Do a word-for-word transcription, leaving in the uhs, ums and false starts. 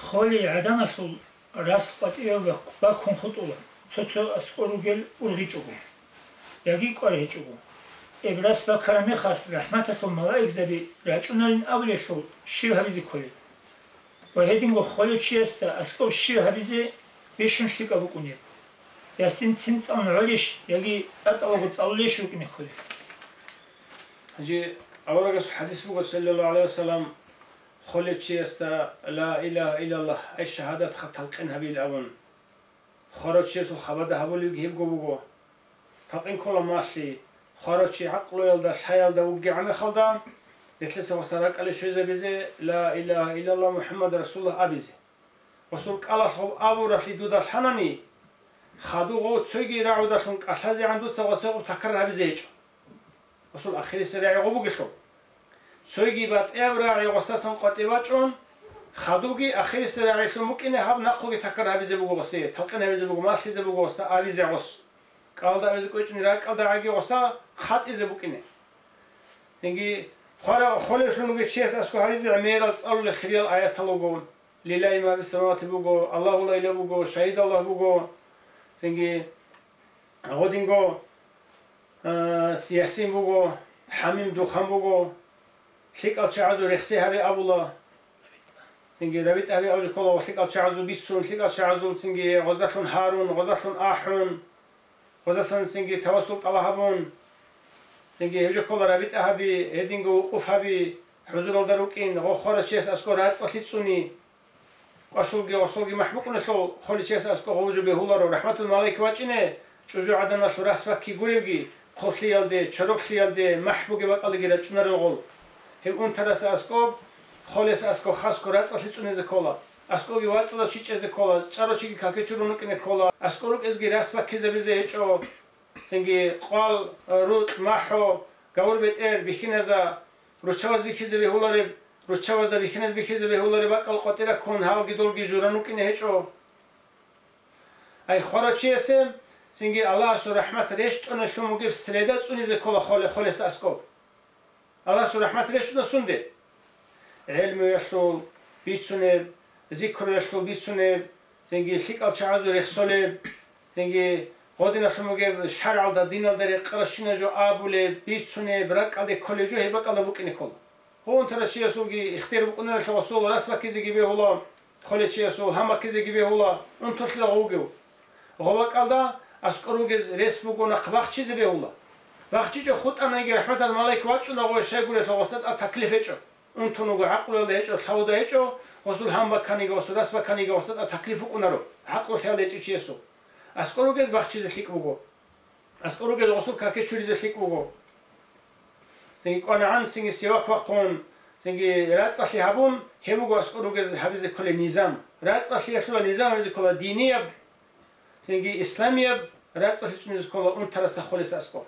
Холей гӀаданалъул рас къватӀире бак-, бакун хутӀула, цо-цо аскӀор ругел ургъичӀого, яги кӀвар гьечӀого. Эб рас бакараб мехалъ, рахӀматалъул малаикзаби рачӀунарин абулелъул щиб гьабизе кколеб? Ва гьединго холев чиясда аскӀоб щиб гьабизе бищун лъикӀаб букӀунеб? Ясин цин цӀалун гӀолищ яги тӀатӀалаго цӀалулейищ рукӀине кколеб? Гьанже аварагасул хӀадис буго, саллаллагьу гӀалайгьи вассалам, холев чиясда ла илагьа иллаллагь, ай шагьадат ха-, талкъин гьабил абун. Хварав чиясул хабада гьабулебги гьебго буго. Талкъин ккола малъи, хварав чи гӀакълуялда, лъаялда вугев гӀамехалда, нилъеца гъоса ракӀалде щвезабизе, ла илагьа иллаллагь МухӀаммад расулуллагь абизе. Гъосул кӀалалъ гъов абуралъи дуда лъанани, хадув гъов цойги рагӀудалъун кӀалъазегӀан дуца гъосе гъоб такрар гьабизе гьечӀо. Гъосул ахирисеб рагӀи гъо бугелъул. Цойги батӀияб рагӀи гъосасан къватӀибе бачӀун, хадубги ахирисеб рагӀилъун букӀине гьаб нахъуги такрар гьабизе буго гъосе, талкъин гьабизе буго, малъизе буго гъосда абизе гъос. КӀалда абизе кӀвечӀони ракӀалда гӀаги гъосда хатӀизе букӀине. Цинги хвара-, холевлъун вугев чияс аскӀоб гьаризе гӀемерал цӀалулел хириял аятал руго. Лиллагьи ма фиссамавати буго, Аллагьу ла илагьа буго, шагьидаллагь буго. Цинги гъодинго, а, Ясин буго, ХӀамим, Духан буго, лъикӀал чагӀазул рехсей гьабе абула. Цинги рабитӀа гьабе абулеб ккола, лъикӀал чагӀазул бицун, лъикӀал чагӀазул цинги гъоздалъун гьарун, гъоздалъун ахӀун, гъоздасан цинги тавассул тӀалаб гьабун. Цинги гьеб жо ккола рабитӀа гьаби, гьединго вукъуф гьаби, хӀузуралда рукӀин, гъо хварав чияс аскӀоб рацӀцӀалъи цӀуни. Квешалги гъосулги махӀ букӀунелъул холев чияс аскӀоб гъов жо бегьуларо, рахӀматул малаик вачӀине, чӀужугӀаданалъул рас баккизе гуревги, хъублъиялде, чороклъиялде, махӀ бугеб бакӀалдеги рачӀунарел гъол. Гьеб унтарас аскӀоб, холес аскӀоб хасго рацӀцӀалъи цӀунизе ккола. АскӀобги вацӀцӀадав чи чӀезе ккола, чӀарав чиги каке чурун рукӀине ккола, аскӀоб рукӀезги рас баккизабизе гьечӀо. Цинги къвал, рукь, махӀо, гавур-бетӀер бихьиназда, руччабаз бихьизе бегьулареб, руччабазда бихьиназ бихьизе бегьулареб бакӀал къватӀира ккун, гьалги долги журан рукӀине гьечӀо. Ай хварав чиясе цинги Аллагьасул рахӀмат рещтӀунелъун бугеб среда цӀунизе ккола холе-, холес аскӀоб. Аллагьасул рахӀмат рещтӀуна сунде? ГӀелмуялъул бицунеб, зикруялъул бицунеб, цинги лъикӀал чагӀазул рехсолеб, цинги гъодиналъун бугеб шаргӀалда, диналда рекъарабщинаб жо абулеб, бицунеб, ракӀалде кколеб жо гьеб бакӀалда букӀине ккола. Гъо унтарав чиясулги ихтияр букӀунарелъул гъосул рас баккизеги бегьула, холев чиясул гьан баккизеги бегьула, унтулъила гъов вугев. Гъо бакӀалда аскӀор ругез рес буго, нахъ бахчизе бегьула. БахчичӀо хутӀаниги, рахӀматал малаик вачӀуна гъо, щайгурелъул гъосда тӀад таклиф гьечӀо. Унтун вуго, гӀакълуялда гьечӀо, лъавуда гьечӀо, гъосул гьан бакканиги, гъосул рас бакканиги гъосда тӀад таклиф букӀунаро, гӀакълу-хӀиял гьечӀев чиясул. АскӀор ругез бахчизе лъикӀ буго. АскӀор ругез гъосул каке чуризе лъикӀ буго. Цинги кӀванагӀан цинги сивак бахъун, цинги рацӀцӀалъи гьабун, гьеб буго аскӀор ругез гьабизе кколеб низам. РацӀцӀалъиялъула низам гьабизе ккола динияб, цинги исламияб рацӀцӀалъи цӀунизе ккола унтарасда холес аскӀоб.